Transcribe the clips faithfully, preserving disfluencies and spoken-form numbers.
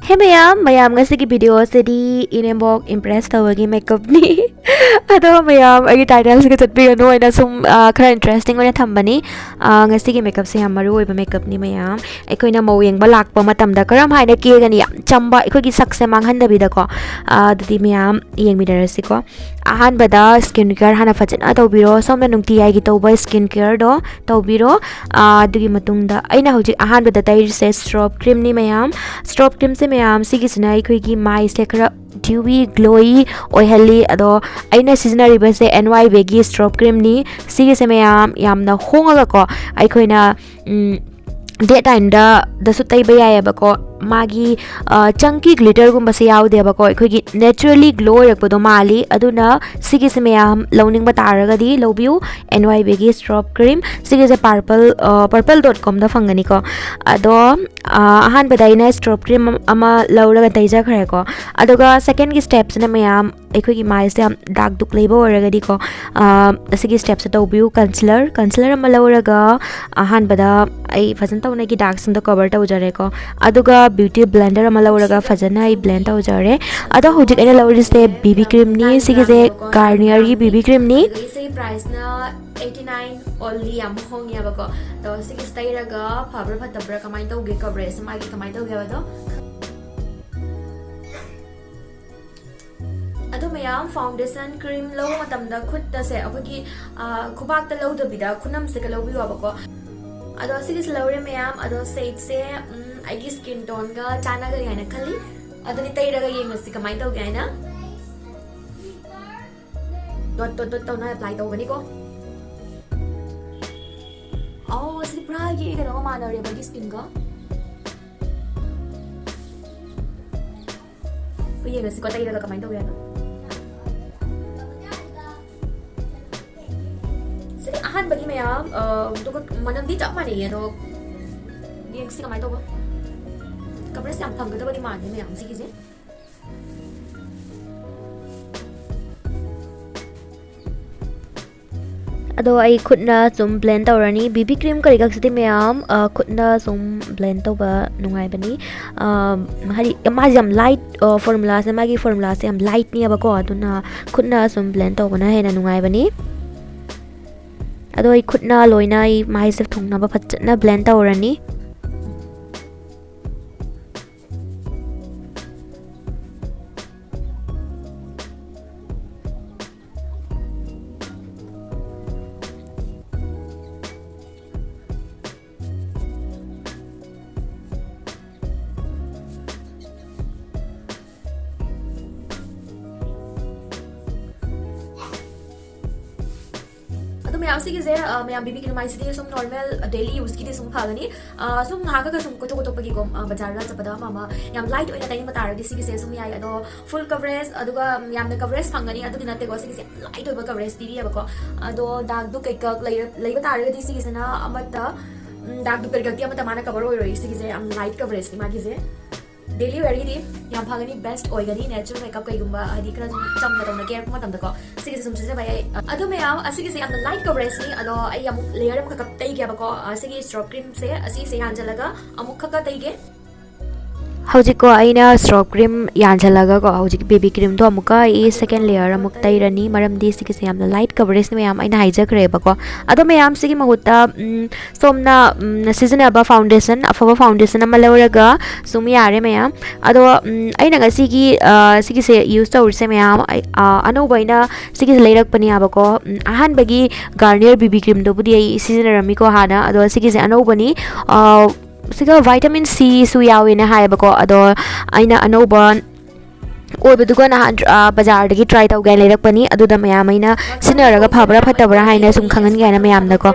ꯍꯦ ꯃꯌꯥꯝ, ꯃꯌꯥꯝ ꯉꯁꯤꯒꯤ video ꯑꯁꯤꯗꯤ ꯏꯅꯦꯝꯕꯣꯛ impress ꯇꯧꯕꯒꯤ makeupꯅꯤ꯫ ꯑꯗꯣ ꯃꯌꯥꯝ ꯑꯩꯒꯤ titleꯁꯤꯒ ꯆꯠꯄꯤꯒꯅꯨ, ꯑꯩꯅ ꯁꯨꯝ, ꯑ, ꯈꯔ interesting ꯑꯣꯏꯅ ꯊꯝꯕꯅꯤ꯫ ꯑ, ꯉꯁꯤꯒꯤ makeupꯁꯦ ꯌꯥꯝ ꯃꯔꯨ ꯑꯣꯏꯕ makeupꯅꯤ ꯃꯌꯥꯝ꯫ ꯑꯩꯈꯣꯏꯅ ꯃꯧ ꯌꯦꯡꯕ ꯂꯥꯛꯄ ꯃꯇꯝꯗ ꯀꯔꯝ ꯍꯥꯏꯅ ꯀꯦꯒꯅꯤ? ꯌꯥꯝ ꯆꯝꯕ, ꯑꯩꯈꯣꯏꯒꯤ ꯁꯛꯁꯦ ꯃꯥꯡꯍꯟꯗꯕꯤꯗꯀꯣ꯫ ꯑ, ꯑꯗꯨꯗꯤ ꯃꯌꯥꯝ ꯌꯦꯡꯃꯤꯟꯅꯔꯁꯤꯀꯣ꯫ ꯑꯍꯥꯟꯕꯗ skin care ꯍꯥꯟꯅ ꯐꯖꯅ ꯇꯧꯕꯤꯔꯣ꯫ ꯁꯣꯝꯅ ꯅꯨꯡꯇꯤꯖꯥꯏꯒꯤ ꯇꯧꯕ skin careꯗꯣ ꯇꯧꯕꯤꯔꯣ꯫ ꯑ, ꯑꯗꯨꯒꯤ ꯃꯇꯨꯡꯗ ꯑꯩꯅ ꯍꯧꯖꯤꯛ ꯑꯍꯥꯟꯕꯗ ꯇꯩꯔꯤꯁꯦ strobe creamꯅꯤ ꯃꯌꯥꯝ꯫ Strobe creamꯁꯦ ꯃꯌꯥꯝ, ꯁꯤꯒꯤꯁꯤꯅ ꯑꯩꯈꯣꯏꯒꯤ ꯃꯥꯏꯁꯦ ꯈꯔ dewy, glowy ꯑꯣꯏꯍꯜꯂꯤ꯫ ꯑꯗꯣ ꯑꯩꯅ ꯁꯤꯖꯤꯟꯅꯔꯤꯕꯁꯦ NYBꯒꯤ strobe creamꯅꯤ꯫ ꯁꯤꯒꯤꯁꯦ ꯃꯌꯥꯝ ꯌꯥꯝꯅ ꯍꯣꯡꯉꯒꯀꯣ, ꯑꯩꯈꯣꯏꯅ, ꯎꯝ, day timeꯗ, ꯗꯁꯨ ꯇꯩꯕ ꯌꯥꯏꯑꯕꯀꯣ꯫ ꯃꯥꯒꯤ, ꯑ, chunky glitterꯒꯨꯝꯕꯁꯦ ꯌꯥꯎꯗꯦꯕꯀꯣ꯫ ꯑꯩꯈꯣꯏꯒꯤ naturally glow ꯑꯣꯏꯔꯛꯄꯗꯣ ꯃꯥꯜꯂꯤ꯫ ꯑꯗꯨꯅ ꯁꯤꯒꯤꯁꯦ ꯃꯌꯥꯝ ꯂꯧꯅꯤꯡꯕ ꯇꯥꯔꯒꯗꯤ ꯂꯧꯕꯤꯌꯨ, NYBꯒꯤ strobe cream꯫ ꯁꯤꯒꯤꯁꯦ purple, ꯑ, purple dot comꯗ ꯐꯪꯒꯅꯤꯀꯣ꯫ ꯑꯗꯣ, ꯑ, ꯑꯍꯥꯟꯕꯗ ꯑꯩꯅ strobe cream ꯑꯃ ꯂꯧꯔꯒ ꯇꯩꯖꯈ꯭ꯔꯦꯀꯣ꯫ ꯑꯗꯨꯒ secondꯒꯤ stepꯁꯤꯅ ꯃꯌꯥꯝ ꯑꯩꯈꯣꯏꯒꯤ ꯃꯥꯏꯁꯦ ꯌꯥꯝ ꯗꯥꯛ ꯗꯨꯛ ꯂꯩꯕ ꯑꯣꯏꯔꯒꯗꯤꯀꯣ, ꯑ, ꯑꯁꯤꯒꯤ stepꯁꯦ ꯇꯧꯕꯤꯌꯨ꯫ Concealer, concealer ꯑꯃ ꯂꯧꯔꯒ ꯑꯍꯥꯟꯕꯗ ꯑꯩ ꯐꯖꯅ ꯇꯧꯅ ꯑꯩꯒꯤ ꯗꯥꯛꯁꯤꯡꯗꯣ cover ꯇꯧꯖꯔꯦꯀꯣ꯫ ꯑꯗꯨꯒ beauty blender ꯑꯃ ꯂꯧꯔꯒ ꯐꯖꯅ ꯑꯩ blend ꯇꯧꯖꯔꯦ꯫ ꯑꯗꯣ ꯍꯧꯖꯤꯛ ꯑꯩꯅ ꯂꯧꯔꯤꯁꯦ BB creamꯅꯤ꯫ ꯁꯤꯒꯤꯁꯦ Garnierꯒꯤ BB creamꯅꯤ꯫ ꯑꯗꯨꯒ ꯁꯤꯒꯤ priceꯅ eighty nine only, ꯌꯥꯝ ꯍꯣꯡꯉꯦꯕꯀꯣ꯫ ꯑꯗꯣ ꯁꯤꯒꯤꯁꯦ ꯇꯩꯔꯒ ꯐꯕ꯭ꯔꯥ ꯐꯠꯇꯕ꯭ꯔꯥ, ꯀꯃꯥꯏꯅ ꯇꯧꯒꯦ, coverage ꯃꯥꯒꯤ ꯀꯃꯥꯏꯅ ꯇꯧꯒꯦ ꯍꯥꯏꯕꯗꯣ꯫ ꯑꯗꯣ ꯃꯌꯥꯝ, foundation cream ꯂꯧꯕ ꯃꯇꯝꯗ ꯈꯨꯠꯇꯁꯦ ꯑꯩꯈꯣꯏꯒꯤ, ꯑ, ꯈꯨꯕꯥꯛꯇ ꯂꯧꯗꯕꯤꯗ ꯈꯨꯅꯝꯁꯤꯒ ꯂꯧꯕꯤꯌꯣꯕꯀꯣ꯫ ꯑꯗꯣ ꯁꯤꯒꯤꯁꯦ ꯂꯧꯔꯦ ꯃꯌꯥꯝ꯫ ꯑꯗꯣ shadeꯁꯦ, ꯎꯝ, ꯑꯩꯒꯤ skin toneꯒ ꯆꯥꯟꯅꯒꯅꯤ ꯍꯥꯏꯅ ꯈꯜꯂꯤ꯫ ꯑꯗꯨꯗꯤ ꯇꯩꯔꯒ ꯌꯦꯡꯉꯁꯤ ꯀꯃꯥꯏꯅ ꯇꯧꯒꯦ ꯍꯥꯏꯅ꯫ Dot dot dot ꯇꯧꯅ apply ꯇꯧꯒꯅꯤꯀꯣ꯫ ꯑꯧ, ꯁꯤ ꯄꯨꯔꯥ ꯑꯩꯒꯤ ꯀꯩꯅꯣꯒ ꯃꯥꯟꯅꯔꯦꯕ, ꯑꯩꯒꯤ skinꯒ꯫ ꯌꯦꯡꯉꯁꯤꯀꯣ, ꯇꯩꯔꯒ ꯀꯃꯥꯏꯅ ꯇꯧꯒꯦ ꯍꯥꯏꯅꯣ꯫ ꯁꯤꯗꯤ ꯑꯍꯥꯟꯕꯒꯤ ꯃꯌꯥꯝ, ꯑ, ꯑꯗꯨꯒ ꯃꯅꯝꯗꯤ ꯆꯞ ꯃꯥꯟꯅꯩꯌꯦ, ꯑꯗꯣ ꯌꯦꯡꯁꯤ ꯀꯃꯥꯏꯅ ꯇꯧꯕ꯫ Coverage ꯌꯥꯝ ꯐꯪꯒꯗꯕꯗꯤ ꯃꯥꯟꯗꯦ ꯃꯌꯥꯝ ꯁꯤꯒꯤꯁꯦ꯫ ꯑꯗꯣ ꯑꯩ ꯈꯨꯠꯅ ꯁꯨꯝ blend ꯇꯧꯔꯅꯤ꯫ ꯕꯤ ꯕꯤ cream ꯀꯔꯤ ꯈꯛꯁꯤꯗꯤ ꯃꯌꯥꯝ, ꯑ, ꯈꯨꯠꯅ ꯁꯨꯝ blend ꯇꯧꯕ ꯅꯨꯡꯉꯥꯏꯕꯅꯤ꯫ ꯑ, ꯍꯥꯏꯗꯤ ꯃꯥꯁꯦ ꯌꯥꯝ light, ꯑ, formulaꯁꯦ, ꯃꯥꯒꯤ formulaꯁꯦ ꯌꯥꯝ lightꯅꯦꯕꯀꯣ, ꯑꯗꯨꯅ ꯈꯨꯠꯅ ꯁꯨꯝ blend ꯇꯧꯕꯅ ꯍꯦꯟꯅ ꯅꯨꯡꯉꯥꯏꯕꯅꯤ꯫ ꯑꯗꯣ ꯑꯩ ꯈꯨꯠꯅ ꯂꯣꯏꯅ ꯑꯩ ꯃꯥꯏꯁꯦ ꯊꯨꯡꯅꯕ ꯐꯖꯅ blend ꯇꯧꯔꯅꯤ꯫ ꯑꯗꯣ ꯃꯌꯥꯝ, ꯁꯤꯒꯤꯁꯦ, ꯑ, ꯃꯌꯥꯝ, ꯕꯤ ꯕꯤ cream ꯍꯥꯏꯁꯤꯗꯤ ꯁꯨꯝ normal daily useꯀꯤꯗꯤ ꯁꯨꯝ ꯐꯒꯅꯤ꯫ ꯑ, ꯁꯨꯝ ꯉꯥꯏꯍꯥꯛꯀꯒ ꯁꯨꯝ ꯀꯣꯏꯊꯣꯛ ꯀꯣꯏꯊꯣꯛꯄꯒꯤꯀꯣ, ꯑ, ꯕꯖꯥꯔꯒ ꯆꯠꯄꯗ ꯑꯃ ꯑꯃ ꯌꯥꯝ light ꯑꯣꯏꯅ ꯇꯩꯅꯤꯡꯕ ꯇꯥꯔꯒꯗꯤ ꯁꯤꯒꯤꯁꯦ ꯁꯨꯝ ꯌꯥꯏ꯫ ꯑꯗꯣ full coverage, ꯑꯗꯨꯒ, ꯎꯝ, ꯌꯥꯝꯅ coverage ꯐꯪꯒꯅꯤ ꯑꯗꯨꯗꯤ ꯅꯠꯇꯦꯀꯣ, ꯁꯤꯒꯤꯁꯦ ꯌꯥꯝ light ꯑꯣꯏꯕ coverage ꯄꯤꯔꯤꯑꯕꯀꯣ꯫ ꯑꯗꯣ ꯗꯥꯛꯇꯨ ꯀꯩꯀꯛ ꯂꯩꯔ-, ꯂꯩꯕ ꯇꯥꯔꯒꯗꯤ ꯁꯤꯒꯤꯁꯤꯅ ꯑꯃꯠꯇ, ꯎꯝ, ꯗꯥꯛꯇꯨ ꯀꯩꯀꯛꯇꯤ ꯑꯃꯠꯇ ꯃꯥꯅ cover ꯑꯣꯏꯔꯣꯏ꯫ ꯁꯤꯒꯤꯁꯦ ꯌꯥꯝ light coverageꯅꯤ ꯃꯥꯒꯤꯁꯦ꯫ Daily wearꯒꯤꯗꯤ ꯌꯥꯝ ꯐꯒꯅꯤ, best ꯑꯣꯏꯒꯅꯤ, natural makeup ꯀꯩꯒꯨꯝꯕ, ꯍꯥꯏꯗꯤ, ꯈꯔ ꯁꯨꯝ ꯆꯝꯅ ꯇꯧꯅ ꯀꯦꯔꯛꯄ ꯃꯇꯝꯗꯀꯣ, ꯁꯤꯒꯤꯁꯦ ꯁꯨꯝ ꯁꯤꯖꯤꯟꯅꯕ ꯌꯥꯏ꯫ ꯑꯗꯣ ꯃꯌꯥꯝ, ꯑꯁꯤꯒꯤꯁꯦ ꯌꯥꯝꯅ light coverageꯅꯤ꯫ ꯑꯗꯣ ꯑꯩ ꯑꯃꯨꯛ layer ꯑꯃꯈꯛ ꯇꯩꯒꯦꯕꯀꯣ, ꯑ, ꯁꯤꯒꯤ strobe creamꯁꯦ, ꯑꯁꯤꯁꯦ ꯌꯥꯟꯁꯤꯜꯂꯒ ꯑꯃꯨꯛ ꯈꯛꯀ ꯇꯩꯒꯦ꯫ ꯍꯧꯖꯤꯛꯀꯣ, ꯑꯩꯅ strobe cream ꯌꯥꯟꯁꯤꯜꯂꯒꯀꯣ, ꯍꯧꯖꯤꯛ ꯕꯤ ꯕꯤ creamꯗꯣ ꯑꯃꯨꯛꯀ ꯑꯩ second layer ꯑꯃꯨꯛ ꯇꯩꯔꯅꯤ, ꯃꯔꯝꯗꯤ ꯁꯤꯒꯤꯁꯦ ꯌꯥꯝꯅ light coverageꯅꯤ ꯃꯌꯥꯝ, ꯑꯩꯅ ꯍꯥꯏꯖꯈ꯭ꯔꯦꯕꯀꯣ꯫ ꯑꯗꯣ ꯃꯌꯥꯝ, ꯁꯤꯒꯤ ꯃꯍꯨꯠꯇ, ꯎꯝ, ꯁꯣꯝꯅ, ꯎꯝ, ꯁꯤꯖꯤꯟꯅꯕ foundation, ꯑꯐꯕ foundation ꯑꯃ ꯂꯧꯔꯒ ꯁꯨꯝ ꯌꯥꯔꯦ ꯃꯌꯥꯝ꯫ ꯑꯗꯣ, ꯎꯝ, ꯑꯩꯅ ꯉꯁꯤꯒꯤ, ꯑ, ꯁꯤꯒꯤꯁꯦ use ꯇꯧꯔꯤꯁꯦ ꯃꯌꯥꯝ, ꯑꯩ, ꯑ, ꯑꯅꯧꯕ ꯑꯩꯅ ꯁꯤꯒꯤꯁꯦ ꯂꯩꯔꯛꯄꯅꯦꯕꯀꯣ꯫ ꯎꯝ, ꯑꯍꯥꯟꯕꯒꯤ Garnier ꯕꯤ ꯕꯤ creamꯗꯨꯕꯨꯗꯤ ꯑꯩ ꯁꯤꯖꯤꯟꯅꯔꯝꯃꯤꯀꯣ ꯍꯥꯟꯅ, ꯑꯗꯣ ꯁꯤꯒꯤꯁꯦ ꯑꯅꯧꯕꯅꯤ꯫ ꯑ, ꯁꯤꯒ vitamin Cꯁꯨ ꯌꯥꯎꯋꯦꯅ ꯍꯥꯏꯌꯦꯕꯀꯣ꯫ ꯑꯗꯣ ꯑꯩꯅ ꯑꯅꯧꯕ ꯑꯣꯏꯕꯗꯨꯒ ꯅꯍꯥꯟ, ꯑ, ꯕꯖꯥꯔꯗꯒꯤ try ꯇꯧꯒꯦ ꯍꯥꯏꯅ ꯂꯩꯔꯛꯄꯅꯤ꯫ ꯑꯗꯨꯗ ꯃꯌꯥꯝ ꯑꯩꯅ ꯁꯤꯖꯤꯟꯅꯔꯒ ꯐꯕ꯭ꯔꯥ ꯐꯠꯇꯕ꯭ꯔꯥ ꯍꯥꯏꯅ ꯁꯨꯝ ꯈꯪꯍꯟꯒꯦ ꯍꯥꯏꯅ ꯃꯌꯥꯝꯗꯀꯣ꯫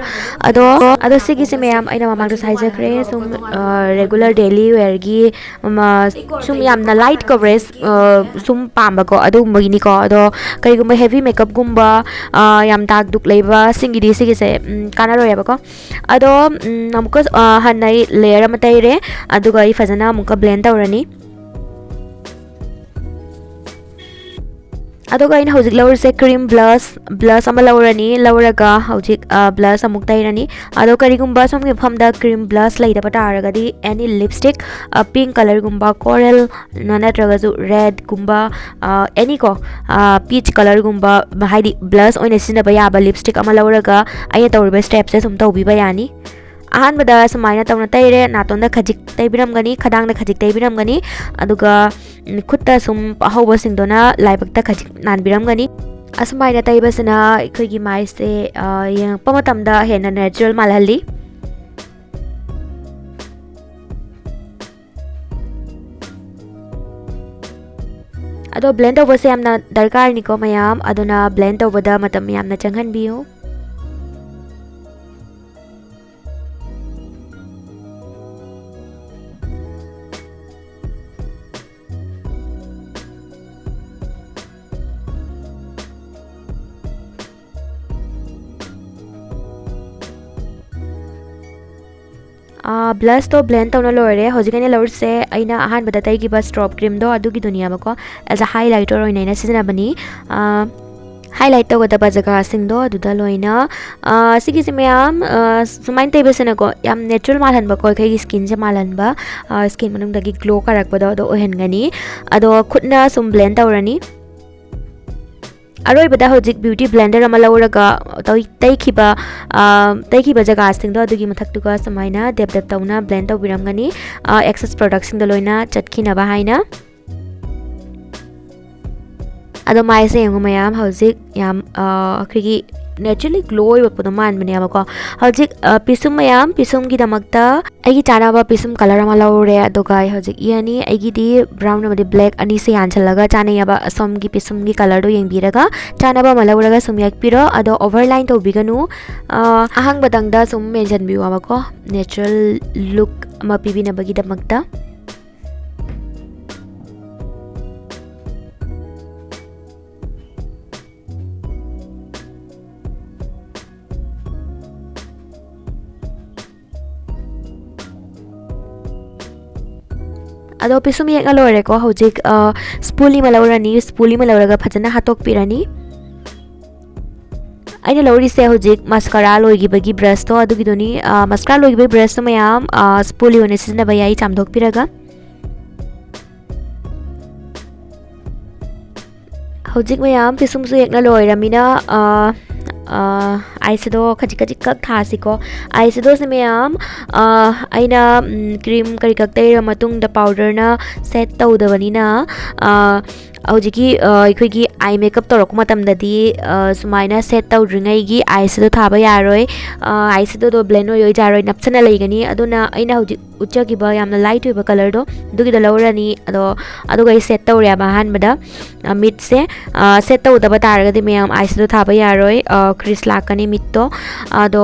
ꯑꯗꯣ, ꯑꯗꯣ ꯁꯤꯒꯤꯁꯦ ꯃꯌꯥꯝ ꯑꯩꯅ ꯃꯃꯥꯡꯗꯁꯨ ꯍꯥꯏꯖꯈ꯭ꯔꯦ, ꯁꯨꯝ, ꯑ, regular daily wearꯒꯤ, ꯎꯝ, ꯑ, ꯁꯨꯝ ꯌꯥꯝꯅ light coverage, ꯑ, ꯁꯨꯝ ꯄꯥꯝꯕꯀꯣ, ꯑꯗꯨꯒꯨꯝꯕꯒꯤꯅꯤꯀꯣ꯫ ꯑꯗꯣ ꯀꯔꯤꯒꯨꯝꯕ heavy makeupꯀꯨꯝꯕ, ꯑ, ꯌꯥꯝ ꯗꯥꯛ ꯗꯨꯛ ꯂꯩꯕꯁꯤꯡꯒꯤꯗꯤ ꯁꯤꯒꯤꯁꯦ, ꯎꯝ, ꯀꯥꯟꯅꯔꯣꯏꯌꯦꯕꯀꯣ꯫ ꯑꯗꯣ, ꯎꯝ, ꯑꯃꯨꯛꯀ, ꯑ, ꯍꯟꯅ ꯑꯩ layer ꯑꯃ ꯇꯩꯔꯦ, ꯑꯗꯨꯒ ꯑꯩ ꯐꯖꯅ ꯑꯃꯨꯛꯀ blend ꯇꯧꯔꯅꯤ꯫ ꯑꯗꯨꯒ ꯑꯩꯅ ꯍꯧꯖꯤꯛ ꯂꯧꯔꯤꯁꯦ cream blush, blush ꯑꯃ ꯂꯧꯔꯅꯤ꯫ ꯂꯧꯔꯒ ꯍꯧꯖꯤꯛ blush ꯑꯃꯨꯛ ꯇꯩꯔꯅꯤ꯫ ꯑꯗꯣ ꯀꯔꯤꯒꯨꯝꯕ ꯁꯣꯝꯒꯤ ꯃꯐꯝꯗ cream blush ꯂꯩꯇꯕ ꯇꯥꯔꯒꯗꯤ any lipstick, pink colourꯒꯨꯝꯕ, coralꯅ ꯅꯠꯇ꯭ꯔꯒꯁꯨ redꯀꯨꯝꯕ, any ꯀꯣ, peach colourꯒꯨꯝꯕ, ꯍꯥꯏꯗꯤ blush ꯑꯣꯏꯅ ꯁꯤꯖꯤꯟꯅꯕ ꯌꯥꯕ lipstick ꯑꯃ ꯂꯧꯔꯒ ꯑꯩꯅ ꯇꯧꯔꯤꯕ stepꯁꯦ ꯁꯨꯝ ꯇꯧꯕꯤꯕ ꯌꯥꯅꯤ꯫ ꯑꯍꯥꯟꯕꯗ ꯁꯨꯃꯥꯏꯅ ꯇꯧꯅ ꯇꯩꯔꯦ, ꯅꯥꯇꯣꯟꯗ ꯈꯖꯤꯛ ꯇꯩꯕꯤꯔꯝꯒꯅꯤ, ꯈꯗꯥꯡꯗ ꯈꯖꯤꯛ ꯇꯩꯕꯤꯔꯝꯒꯅꯤ, ꯑꯗꯨꯒ ꯎꯝ, ꯈꯨꯠꯇ ꯁꯨꯝ ꯑꯍꯧꯕꯁꯤꯡꯗꯨꯅ ꯂꯥꯏꯕꯛꯇ ꯈꯖꯤꯛ ꯅꯥꯟꯕꯤꯔꯝꯒꯅꯤ꯫ ꯑꯁꯨꯃꯥꯏꯅ ꯇꯩꯕꯁꯤꯅ ꯑꯩꯈꯣꯏꯒꯤ ꯃꯥꯏꯁꯦ, ꯑ, ꯌꯦꯡꯉꯛꯄ ꯃꯇꯝꯗ ꯍꯦꯟꯅ natural ꯃꯥꯜꯍꯜꯂꯤ꯫ ꯑꯗꯣ blend ꯇꯧꯕꯁꯦ ꯌꯥꯝꯅ ꯗꯔꯀꯥꯔꯅꯤꯀꯣ ꯃꯌꯥꯝ, ꯑꯗꯨꯅ blend ꯇꯧꯕꯗ ꯃꯇꯝ ꯌꯥꯝꯅ ꯆꯪꯍꯟꯕꯤꯌꯨ꯫ Blushꯇꯣ blend ꯇꯧꯅ ꯂꯣꯏꯔꯦ꯫ ꯍꯧꯖꯤꯛ ꯑꯩꯅ ꯂꯧꯔꯤꯁꯦ ꯑꯩꯅ ꯑꯍꯥꯟꯕꯗ ꯇꯩꯈꯤꯕ strobe creamꯗꯣ ꯑꯗꯨꯒꯤꯗꯨꯅꯦꯕꯀꯣ, as a highlighter ꯑꯣꯏꯅ ꯑꯩꯅ ꯁꯤꯖꯤꯟꯅꯕꯅꯤ꯫ Highlight ꯇꯧꯒꯗꯕ ꯖꯒꯥꯁꯤꯡꯗꯣ ꯑꯗꯨꯗ ꯂꯣꯏꯅ, ꯑ, ꯁꯤꯒꯤꯁꯦ ꯃꯌꯥꯝ, ꯑ, ꯁꯨꯃꯥꯏꯅ ꯇꯩꯕꯁꯤꯅꯀꯣ ꯌꯥꯝ natural ꯃꯥꯜꯍꯟꯕꯀꯣ, ꯑꯩꯈꯣꯏꯒꯤ skinꯁꯦ ꯃꯥꯜꯍꯟꯕ, ꯑ, skin ꯃꯅꯨꯡꯗꯒꯤ glow ꯀꯥꯔꯛꯄꯗꯣ ꯑꯗꯣ ꯑꯣꯏꯍꯟꯒꯅꯤ꯫ ꯑꯗꯣ ꯈꯨꯠꯅ ꯁꯨꯝ blend ꯇꯧꯔꯅꯤ꯫ ꯑꯔꯣꯏꯕꯗ ꯍꯧꯖꯤꯛ beauty blender ꯑꯃ ꯂꯧꯔꯒ ꯇꯩ-, ꯇꯩꯈꯤꯕ, ꯑ, ꯇꯩꯈꯤꯕ ꯖꯒꯥꯁꯤꯡꯗꯣ ꯑꯗꯨꯒꯤ ꯃꯊꯛꯇꯨꯒ ꯁꯨꯃꯥꯏꯅ ꯗꯦꯞ ꯗꯦꯞ ꯇꯧꯅ blend ꯇꯧꯕꯤꯔꯝꯒꯅꯤ, ꯑ, excess productꯁꯤꯡꯗꯣ ꯂꯣꯏꯅ ꯆꯠꯈꯤꯅꯕ ꯍꯥꯏꯅ꯫ ꯑꯗꯣ ꯃꯥꯏꯁꯦ ꯌꯦꯡꯉꯨ ꯃꯌꯥꯝ, ꯍꯧꯖꯤꯛ ꯌꯥꯝ, ꯑ, ꯑꯩꯈꯣꯏꯒꯤ naturally glow ꯑꯣꯏꯔꯛꯄꯗꯣ ꯃꯥꯟꯕꯅꯦꯕꯀꯣ꯫ ꯍꯧꯖꯤꯛ, ꯑ, ꯄꯤꯁꯨꯝ ꯃꯌꯥꯝ, ꯄꯤꯁꯨꯝꯒꯤꯗꯃꯛꯇ ꯑꯩꯒꯤ ꯆꯥꯅꯕ ꯄꯤꯁꯨꯝ colour ꯑꯃ ꯂꯧꯔꯦ, ꯑꯗꯨꯒ ꯑꯩ ꯍꯧꯖꯤꯛ ꯏ ꯑꯅꯤ, ꯑꯩꯒꯤꯗꯤ brown ꯑꯃꯗꯤ black ꯑꯅꯤꯁꯦ ꯌꯥꯟꯁꯤꯜꯂꯒ ꯆꯥꯅꯩꯌꯦꯕ꯫ ꯁꯣꯝꯒꯤ ꯄꯤꯁꯨꯝꯒꯤ colourꯗꯣ ꯌꯦꯡꯕꯤꯔꯒ ꯆꯥꯅꯕ ꯑꯃ ꯂꯧꯔꯒ ꯁꯨꯝ ꯌꯦꯛꯄꯤꯔꯣ꯫ ꯑꯗꯣ overline ꯇꯧꯕꯤꯒꯅꯨ, ꯑ, ꯑꯍꯥꯡꯕꯗꯪꯗ ꯁꯨꯝ ꯃꯦꯟꯁꯤꯟꯕꯤꯌꯨ ꯍꯥꯏꯕꯀꯣ, natural look ꯑꯃ ꯄꯤꯕꯤꯅꯕꯒꯤꯗꯃꯛꯇ꯫ ꯑꯗꯣ ꯄꯤꯁꯨꯝ ꯌꯦꯛꯅ ꯂꯣꯏꯔꯦꯀꯣ꯫ ꯍꯧꯖꯤꯛ, ꯑ, ꯁ꯭ꯄꯨꯂꯤ ꯑꯃ ꯂꯧꯔꯅꯤ꯫ ꯁ꯭ꯄꯨꯂꯤ ꯑꯃ ꯂꯧꯔꯒ ꯐꯖꯅ ꯍꯥꯠꯇꯣꯛꯄꯤꯔꯅꯤ꯫ ꯑꯩꯅ ꯂꯧꯔꯤꯁꯦ ꯍꯧꯖꯤꯛ ꯃꯁꯀꯔꯥ ꯂꯣꯏꯈꯤꯕꯒꯤ ꯕ꯭ꯔꯁꯇꯣ ꯑꯗꯨꯒꯤꯗꯨꯅꯤ꯫ ꯑ, ꯃꯁꯀꯔꯥ ꯂꯣꯏꯈꯤꯕꯒꯤ ꯕ꯭ꯔꯁꯇꯣ ꯃꯌꯥꯝ, ꯑ, ꯁ꯭ꯄꯨꯂꯤ ꯑꯣꯏꯅ ꯁꯤꯖꯤꯟꯅꯕ ꯌꯥꯏ, ꯆꯥꯝꯊꯣꯛꯄꯤꯔꯒ꯫ ꯍꯧꯖꯤꯛ ꯃꯌꯥꯝ ꯄꯤꯁꯨꯝꯁꯨ ꯌꯦꯛꯅ ꯂꯣꯏꯔꯃꯤꯅ, ꯑ, ꯑ, ꯑꯥꯏ ꯁꯦꯗꯣ ꯈꯖꯤꯛ ꯈꯖꯤꯛꯈꯛ ꯊꯥꯁꯤꯀꯣ꯫ ꯑꯥꯏ ꯁꯦꯗꯣꯁꯦ ꯃꯌꯥꯝ, ꯑ, ꯑꯩꯅ, ꯎꯝ, ꯀ꯭ꯔꯤꯝ ꯀꯔꯤ ꯈꯛ ꯇꯩꯔ ꯃꯇꯨꯡꯗ ꯄꯥꯎꯗꯔꯅ ꯁꯦꯠ ꯇꯧꯗꯕꯅꯤꯅ, ꯑ, ꯍꯧꯖꯤꯛꯀꯤ, ꯑ, ꯑꯩꯈꯣꯏꯒꯤ ꯑꯥꯏ ꯃꯦꯀꯞ ꯇꯧꯔꯛꯄ ꯃꯇꯝꯗꯗꯤ, ꯑ, ꯁꯨꯃꯥꯏꯅ ꯁꯦꯠ ꯇꯧꯗ꯭ꯔꯤꯉꯩꯒꯤ ꯑꯥꯏ ꯁꯦꯗꯣ ꯊꯥꯕ ꯌꯥꯔꯣꯏ꯫ ꯑ, ꯑꯥꯏ ꯁꯦꯗꯣꯗꯣ ꯕ꯭ꯂꯦꯟ ꯑꯣꯏ ꯑꯣꯏ ꯌꯥꯔꯣꯏ, ꯅꯞꯁꯟꯅ ꯂꯩꯒꯅꯤ꯫ ꯑꯗꯨꯅ ꯑꯩꯅ ꯍꯧꯖꯤꯛ ꯎꯠꯆꯈꯤꯕ ꯌꯥꯝꯅ ꯂꯥꯏꯠ ꯑꯣꯏꯕ ꯀꯂꯔꯗꯣ ꯑꯗꯨꯒꯤꯗꯣ ꯂꯧꯔꯅꯤ꯫ ꯑꯗꯣ ꯑꯗꯨꯒ ꯑꯩ ꯁꯦꯠ ꯇꯧꯔꯦꯕ ꯑꯍꯥꯟꯕꯗ, ꯑ, ꯃꯤꯠꯁꯦ꯫ ꯑ, ꯁꯦꯠ ꯇꯧꯗꯕ ꯇꯥꯔꯒꯗꯤ ꯃꯌꯥꯝ ꯑꯥꯏ ꯁꯦꯗꯣ ꯊꯥꯕ ꯌꯥꯔꯣꯏ, ꯑ, ꯀ꯭ꯔꯤꯁ ꯂꯥꯛꯀꯅꯤ ꯃꯤꯠꯇꯣ꯫ ꯑꯗꯣ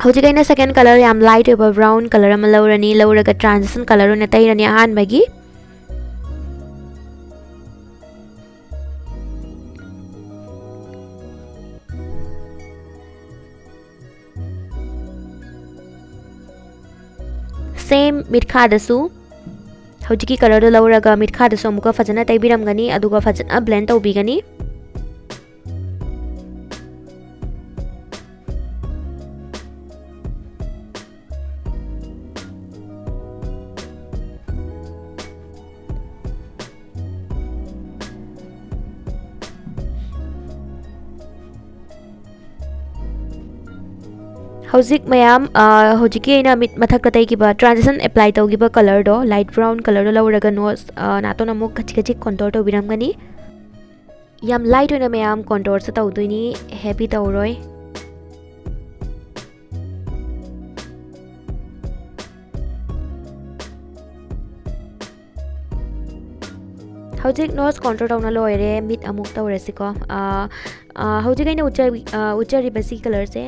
ꯍꯧꯖꯤꯛ ꯑꯩꯅ ꯁꯦꯀꯦꯟ ꯀꯂꯔ ꯌꯥꯝ ꯂꯥꯏꯠ ꯑꯣꯏꯕ ꯕ꯭ꯔꯥꯎꯟ ꯀꯂꯔ ꯑꯃ ꯂꯧꯔꯅꯤ꯫ ꯂꯧꯔꯒ ꯇ꯭ꯔꯥꯟꯖꯤꯁꯟ ꯀꯂꯔ ꯑꯣꯏꯅ ꯇꯩꯔꯅꯤ ꯑꯍꯥꯟꯕꯒꯤ꯫ ꯁꯦꯝ ꯃꯤꯠꯈꯥꯗꯁꯨ ꯍꯧꯖꯤꯛꯀꯤ ꯀꯂꯔꯗꯣ ꯂꯧꯔꯒ ꯃꯤꯠꯈꯥꯗꯁꯨ ꯑꯃꯨꯛꯀ ꯐꯖꯅ ꯇꯩꯕꯤꯔꯝꯒꯅꯤ, ꯑꯗꯨꯒ ꯐꯖꯅ ꯕ꯭ꯂꯦꯟ ꯇꯧꯕꯤꯒꯅꯤ꯫ ꯍꯧꯖꯤꯛ ꯃꯌꯥꯝ, ꯑ, ꯍꯧꯖꯤꯛꯀꯤ ꯑꯩꯅ ꯃꯤꯠ ꯃꯊꯛꯇ ꯇꯩꯈꯤꯕ ꯇ꯭ꯔꯥꯟꯖꯤꯁꯟ ꯑꯦꯄ꯭ꯂꯥꯏ ꯇꯧꯈꯤꯕ ꯀꯂꯔꯗꯣ, ꯂꯥꯏꯠ ꯕ꯭ꯔꯥꯎꯟ ꯀꯂꯔꯗꯣ ꯂꯧꯔꯒ ꯅꯣꯁ, ꯑ, ꯅꯥꯇꯣꯟ ꯑꯃꯨꯛ ꯈꯖꯤꯛ ꯈꯖꯤꯛ ꯀꯣꯟꯇꯣꯔ ꯇꯧꯕꯤꯔꯝꯒꯅꯤ꯫ ꯌꯥꯝ ꯂꯥꯏꯠ ꯑꯣꯏꯅ ꯃꯌꯥꯝ ꯀꯣꯟꯇꯣꯔꯁꯦ ꯇꯧꯗꯣꯏꯅꯤ, ꯍꯦꯚꯤ ꯇꯧꯔꯣꯏ꯫ ꯍꯧꯖꯤꯛ ꯅꯣꯁ ꯀꯣꯟꯇꯣꯔ ꯇꯧꯅ ꯂꯣꯏꯔꯦ, ꯃꯤꯠ ꯑꯃꯨꯛ ꯇꯧꯔꯁꯤꯀꯣ꯫ ꯑꯥ, ꯑꯥ, ꯍꯧꯖꯤꯛ ꯑꯩꯅ ꯎꯠꯆ-, ꯑꯥ, ꯎꯠꯆꯔꯤꯕꯁꯤ ꯀꯂꯔꯁꯦ,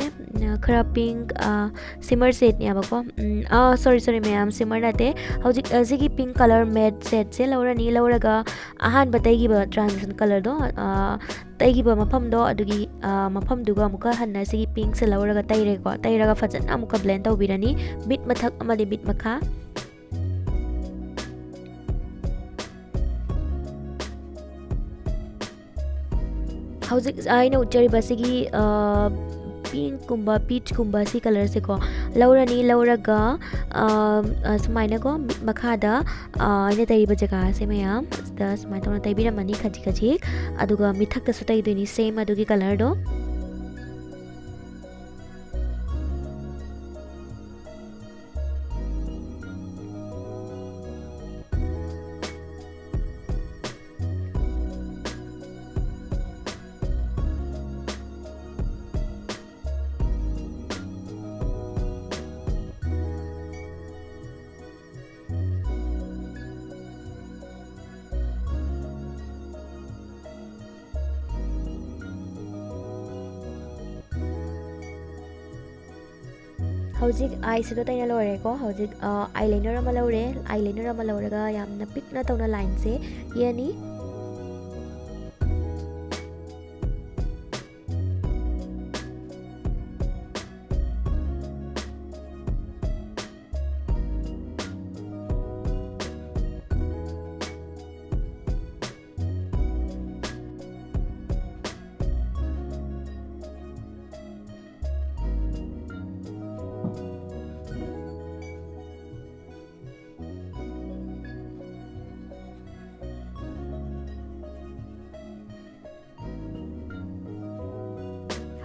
ꯑꯥ, ꯈꯔ ꯄꯤꯡ, ꯑꯥ, ꯁꯤꯃꯔ ꯁꯦꯠꯅꯦꯕꯀꯣ꯫ ꯎꯝ, ꯑꯥ, ꯁꯣꯔꯤ, ꯁꯣꯔꯤ ꯃꯌꯥꯝ, ꯁꯤꯃꯔ ꯅꯠꯇꯦ꯫ ꯍꯧꯖꯤꯛ, ꯑꯥ, ꯁꯤꯒꯤ ꯄꯤꯡ ꯀꯂꯔ ꯃꯦꯠ ꯁꯦꯠꯁꯦ ꯂꯧꯔꯅꯤ꯫ ꯂꯧꯔꯒ ꯑꯍꯥꯟꯕ ꯇꯩꯈꯤꯕ ꯇ꯭ꯔꯥꯟꯖꯤꯁꯟ ꯀꯂꯔꯗꯣ, ꯑꯥ, ꯇꯩꯈꯤꯕ ꯃꯐꯝꯗꯣ, ꯑꯗꯨꯒꯤ, ꯑꯥ, ꯃꯐꯝꯗꯨꯒ ꯑꯃꯨꯛꯀ ꯍꯟꯅ ꯁꯤꯒꯤ ꯄꯤꯡꯁꯦ ꯂꯧꯔꯒ ꯇꯩꯔꯦꯀꯣ꯫ ꯇꯩꯔꯒ ꯐꯖꯅ ꯑꯃꯨꯛꯀ ꯕ꯭ꯂꯦꯟ ꯇꯧꯕꯤꯔꯅꯤ, ꯃꯤꯠ ꯃꯊꯛ ꯑꯃꯗꯤ ꯃꯤꯠ ꯃꯈꯥ꯫ ꯍꯧꯖꯤꯛ ꯑꯩꯅ ꯎꯠꯆꯔꯤꯕꯁꯤꯒꯤ ꯄꯤꯡꯀꯨꯝꯕ ꯄꯤꯆꯀꯨꯝꯕ ꯁꯤ ꯀꯂꯔꯁꯦꯀꯣ ꯂꯧꯔꯅꯤ꯫ ꯂꯧꯔꯒ ꯁꯨꯃꯥꯏꯅꯀꯣ ꯃꯤꯠ ꯃꯈꯥꯗ ꯑꯩꯅ ꯇꯩꯔꯤꯕ ꯖꯒꯥꯁꯦ ꯃꯌꯥꯝ ꯁꯤꯗ ꯁꯨꯃꯥꯏꯅ ꯇꯧꯅ ꯇꯩꯕꯤꯔꯝꯃꯅꯤ ꯈꯖꯤꯛ ꯈꯖꯤꯛ꯫ ꯑꯗꯨꯒ ꯃꯤꯊꯛꯇꯁꯨ ꯇꯩꯗꯣꯏꯅꯤ ꯁꯦꯝ ꯑꯗꯨꯒꯤ ꯀꯂꯔꯗꯣ꯫ ꯍꯧꯖꯤꯛ ꯑꯥꯏ ꯁꯦꯗꯣ ꯇꯩꯅ ꯂꯣꯏꯔꯦꯀꯣ꯫ ꯍꯧꯖꯤꯛ ꯑꯥꯏ ꯂꯥꯏꯅꯔ ꯑꯃ ꯂꯧꯔꯦ꯫ ꯑꯥꯏ ꯂꯥꯏꯅꯔ ꯑꯃ ꯂꯧꯔꯒ ꯌꯥꯝꯅ ꯄꯤꯛꯅ ꯇꯧꯅ ꯂꯥꯏꯟꯁꯦ ꯌꯦꯛꯑꯅꯤ꯫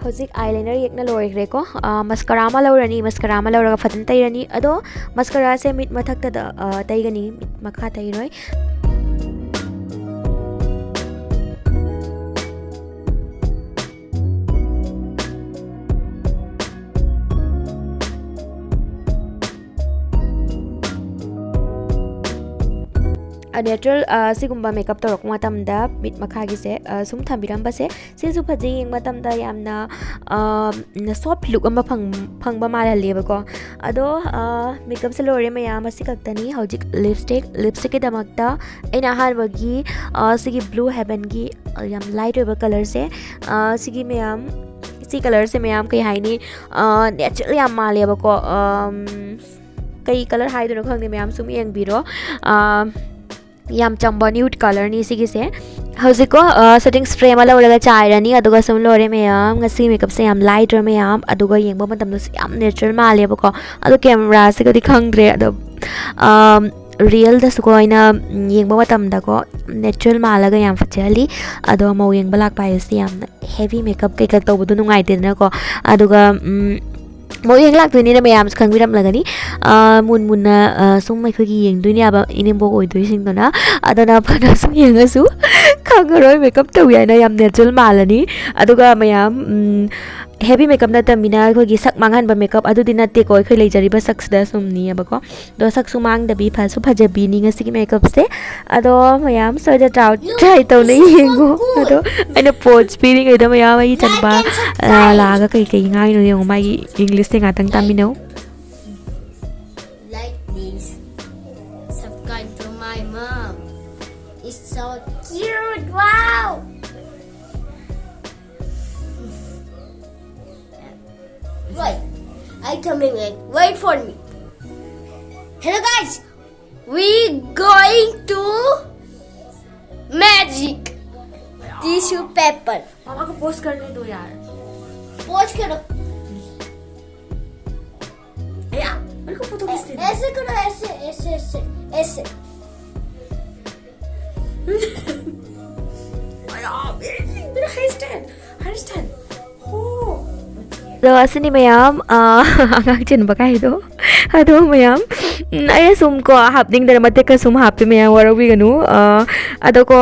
ꯍꯧꯖꯤꯛ ꯑꯥꯏ ꯂꯥꯏꯅꯔ ꯌꯦꯛꯅ ꯂꯣꯏꯈ꯭ꯔꯦꯀꯣ꯫ ꯃꯁꯀꯔꯥ ꯑꯃ ꯂꯧꯔꯅꯤ꯫ ꯃꯁꯀꯔꯥ ꯑꯃ ꯂꯧꯔꯒ ꯐꯖꯅ ꯇꯩꯔꯅꯤ꯫ ꯑꯗꯣ ꯃꯁꯀꯔꯥꯁꯦ ꯃꯤꯠ ꯃꯊꯛꯇꯗ ꯇꯩꯒꯅꯤ, ꯃꯤꯠ ꯃꯈꯥ ꯇꯩꯔꯣꯏ꯫ ꯅꯦꯆꯔꯦꯜ ꯁꯤꯒꯨꯝꯕ ꯃꯦꯀꯞ ꯇꯧꯔꯛꯄ ꯃꯇꯝꯗ ꯃꯤꯠ ꯃꯈꯥꯒꯤꯁꯦ ꯁꯨꯝ ꯊꯝꯕꯤꯔꯝꯕꯁꯦ ꯁꯤꯁꯨ ꯐꯖꯩ, ꯌꯦꯡꯕ ꯃꯇꯝꯗ ꯌꯥꯝꯅ ꯁꯣꯐ ꯂꯨꯛ ꯑꯃ ꯐꯪꯕ ꯃꯥꯜꯍꯜꯂꯦꯕꯀꯣ꯫ ꯑꯗꯣ ꯃꯦꯀꯞꯁꯦ ꯂꯣꯏꯔꯦ ꯃꯌꯥꯝ, ꯑꯁꯤ ꯈꯛꯇꯅꯤ꯫ ꯍꯧꯖꯤꯛ ꯂꯤꯞꯁꯇꯤꯛ꯫ ꯂꯤꯞꯁꯇꯤꯛꯀꯤꯗꯃꯛꯇ ꯑꯩꯅ ꯑꯍꯥꯟꯕꯒꯤ ꯁꯤꯒꯤ ꯕ꯭ꯂꯨ ꯍꯦꯕꯟꯒꯤ ꯌꯥꯝ ꯂꯥꯏꯠ ꯑꯣꯏꯕ ꯀꯂꯔꯁꯦ, ꯁꯤꯒꯤ ꯃꯌꯥꯝ ꯁꯤ ꯀꯂꯔꯁꯦ ꯃꯌꯥꯝ ꯀꯩ ꯍꯥꯏꯅꯤ, ꯅꯦꯆꯔꯦꯜ ꯌꯥꯝ ꯃꯥꯜꯂꯦꯕꯀꯣ꯫ ꯀꯩ ꯀꯂꯔ ꯍꯥꯏꯗꯣꯏꯅꯣ ꯈꯪꯗꯦ, ꯃꯌꯥꯝ ꯁꯨꯝ ꯌꯦꯡꯕꯤꯔꯣ꯫ ꯌꯥꯝ ꯆꯝꯕ ꯅ꯭ꯌꯨꯠ ꯀꯂꯔꯅꯤ ꯁꯤꯒꯤꯁꯦ꯫ ꯍꯧꯖꯤꯛꯀꯣ, ꯁꯦꯇꯤꯡ ꯁ꯭ꯄ꯭ꯔꯦ ꯑꯃ ꯂꯧꯔꯒ ꯆꯥꯏꯔꯅꯤ꯫ ꯑꯗꯨꯒ ꯁꯨꯝ ꯂꯣꯏꯔꯦ ꯃꯌꯥꯝ꯫ ꯉꯁꯤꯒꯤ ꯃꯦꯀꯞꯁꯦ ꯌꯥꯝ ꯂꯥꯏꯠ ꯑꯣꯏ ꯃꯌꯥꯝ, ꯑꯗꯨꯒ ꯌꯦꯡꯕ ꯃꯇꯝꯗꯁꯨ ꯌꯥꯝ ꯅꯦꯆꯔꯦꯜ ꯃꯥꯜꯂꯦꯕꯀꯣ꯫ ꯑꯗꯣ ꯀꯦꯃꯦꯔꯥꯁꯤꯒꯗꯤ ꯈꯪꯗ꯭ꯔꯦ꯫ ꯑꯗꯣ ꯔꯤꯌꯦꯜꯗꯁꯨꯀꯣ, ꯑꯩꯅ ꯌꯦꯡꯕ ꯃꯇꯝꯗꯀꯣ, ꯅꯦꯆꯔꯦꯜ ꯃꯥꯜꯂꯒ ꯌꯥꯝ ꯐꯖꯍꯜꯂꯤ꯫ ꯑꯗꯣ ꯃꯧ ꯌꯦꯡꯕ ꯂꯥꯛꯄ ꯍꯥꯏꯕꯁꯤ ꯌꯥꯝꯅ ꯍꯦꯚꯤ ꯃꯦꯀꯞ ꯀꯩꯀꯥ ꯇꯧꯕꯗꯣ ꯅꯨꯡꯉꯥꯏꯇꯦꯗꯅꯀꯣ꯫ ꯑꯗꯨꯒ ꯃꯣꯏ ꯍꯦꯛ ꯂꯥꯛꯇꯣꯏꯅꯤꯅ ꯃꯌꯥꯝꯁꯨ ꯈꯪꯕꯤꯔꯝꯂꯒꯅꯤ꯫ ꯃꯨꯟ ꯃꯨꯟꯅ ꯁꯨꯝ ꯑꯩꯈꯣꯏꯒꯤ ꯌꯦꯡꯗꯣꯏꯅꯦꯕ ꯏꯅꯦꯝꯕꯣꯛ ꯑꯣꯏꯗꯣꯏꯁꯤꯡꯗꯨꯅ꯫ ꯑꯗꯨꯅ ꯐꯅ ꯁꯨꯝ ꯌꯦꯡꯉꯁꯨ ꯈꯪꯉꯔꯣꯏ, ꯃꯦꯀꯞ ꯇꯧꯏ ꯍꯥꯏꯅ ꯌꯥꯝ ꯅꯦꯆꯔꯦꯜ ꯃꯥꯜꯂꯅꯤ꯫ ꯑꯗꯨꯒ ꯃꯌꯥꯝ ꯍꯦꯚꯤ ꯃꯦꯀꯞ ꯅꯠꯇꯕꯅꯤꯅ ꯑꯩꯈꯣꯏꯒꯤ ꯁꯛ ꯃꯥꯡꯍꯟꯕ ꯃꯦꯀꯞ ꯑꯗꯨꯗꯤ ꯅꯠꯇꯦꯀꯣ, ꯑꯩꯈꯣꯏ ꯂꯩꯖꯔꯤꯕ ꯁꯛꯁꯤꯗ ꯁꯨꯝꯅꯤꯌꯦꯕꯀꯣ꯫ ꯑꯗꯣ ꯁꯛꯁꯨ ꯃꯥꯡꯗꯕꯤ, ꯐꯁꯨ ꯐꯖꯕꯤꯅꯤ ꯉꯁꯤꯒꯤ ꯃꯦꯀꯞꯁꯦ꯫ ꯑꯗꯣ ꯃꯌꯥꯝ ꯁꯣꯏꯗ ꯇ꯭ꯔꯥꯏ ꯇꯧꯅ ꯌꯦꯡꯉꯣ꯫ ꯑꯗꯣ ꯑꯩꯅ ꯄꯣꯖ ꯄꯤꯔꯤꯉꯩꯗ ꯃꯌꯥꯝ ꯑꯩꯒꯤ ꯏꯆꯥꯅꯨꯄꯥ ꯂꯥꯛꯑꯒ ꯀꯩ ꯀꯩ ꯉꯥꯡꯉꯤꯅꯣ ꯌꯦꯡꯉꯣ꯫ ꯃꯥꯒꯤ ꯏꯪꯂꯤꯁꯁꯦ ꯉꯥꯛꯇꯪ ꯇꯥꯃꯤꯟꯅꯧ꯫ Like this. Subscribe to my mom. It's so cute. Wow. Wait. I coming in. Wait for me. Hello guys. We going to magic tissue paper. मामा को पोस्ट करने दो यार। पोस्ट करो। यार, मेरे को फोटो खींचने दो। ऐसे करो, ऐसे, ऐसे, ऐसे, ऐसे। यार, मेरा हेयर स्टाइल, हेयर स्टाइल। हो। ꯑꯗꯣ ꯑꯁꯤꯅꯤ ꯃꯌꯥꯝ, ꯑꯉꯥꯡ ꯆꯦꯟꯕ ꯀꯥꯏꯗꯣ꯫ ꯑꯗꯣ ꯃꯌꯥꯝ, ꯑꯩꯅ ꯁꯨꯝ ꯀꯣ ꯍꯥꯞꯅꯤꯡꯗꯅ ꯃꯇꯦꯛꯀ ꯁꯨꯝ ꯍꯥꯞꯄꯤ ꯃꯌꯥꯝ, ꯋꯥꯔꯧꯕꯤꯒꯅꯨ꯫ ꯑꯗꯣ ꯀꯣ,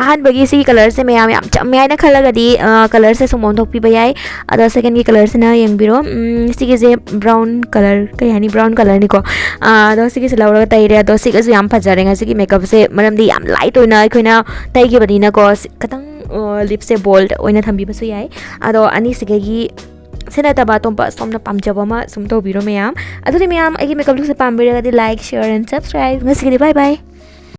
ꯑꯍꯥꯟꯕꯒꯤ ꯁꯤꯒꯤ ꯀꯂꯔꯁꯦ ꯃꯌꯥꯝ ꯌꯥꯝ ꯆꯝꯃꯦ ꯍꯥꯏꯅ ꯈꯜꯂꯒꯗꯤ ꯀꯂꯔꯁꯦ ꯁꯨꯝ ꯑꯣꯟꯊꯣꯛꯄꯤꯕ ꯌꯥꯏ꯫ ꯑꯗꯣ ꯁꯦꯀꯦꯟꯒꯤ ꯀꯂꯔꯁꯤꯅ ꯌꯦꯡꯕꯤꯔꯣ꯫ ꯁꯤꯒꯤꯁꯦ ꯕ꯭ꯔꯥꯎꯟ ꯀꯂꯔ, ꯀꯩ ꯍꯥꯏꯅꯤ, ꯕ꯭ꯔꯥꯎꯟ ꯀꯂꯔꯅꯤꯀꯣ꯫ ꯑꯗꯣ ꯁꯤꯒꯤꯁꯦ ꯂꯧꯔꯒ ꯇꯩꯔꯦ꯫ ꯑꯗꯣ ꯁꯤꯒꯁꯨ ꯌꯥꯝ ꯐꯖꯔꯦ ꯉꯁꯤꯒꯤ ꯃꯦꯀꯞꯁꯦ, ꯃꯔꯝꯗꯤ ꯌꯥꯝ ꯂꯥꯏꯠ ꯑꯣꯏꯅ ꯑꯩꯈꯣꯏꯅ ꯇꯩꯈꯤꯕꯅꯤꯅꯀꯣ꯫ ꯈꯤꯇꯪ ꯂꯤꯞꯁꯦ ꯕꯣꯜꯗ ꯑꯣꯏꯅ ꯊꯝꯕꯤꯕꯁꯨ ꯌꯥꯏ꯫ ꯑꯗꯣ ꯑꯅꯤꯁꯤꯗꯒꯤ ꯁꯤ ꯅꯠꯇꯕ ꯑꯇꯣꯞꯄ ꯁꯣꯝꯅ ꯄꯥꯝꯖꯕ ꯑꯃ ꯁꯨꯝ ꯇꯧꯕꯤꯔꯣ ꯃꯌꯥꯝ꯫ ꯑꯗꯨꯗꯤ ꯃꯌꯥꯝ, ꯑꯩꯒꯤ ꯃꯦꯀꯞ ꯂꯨꯛꯁꯦ ꯄꯥꯝꯕꯤꯔꯒꯗꯤ like, share and subscribe꯫ ꯉꯁꯤꯒꯤꯗꯤ bye bye꯫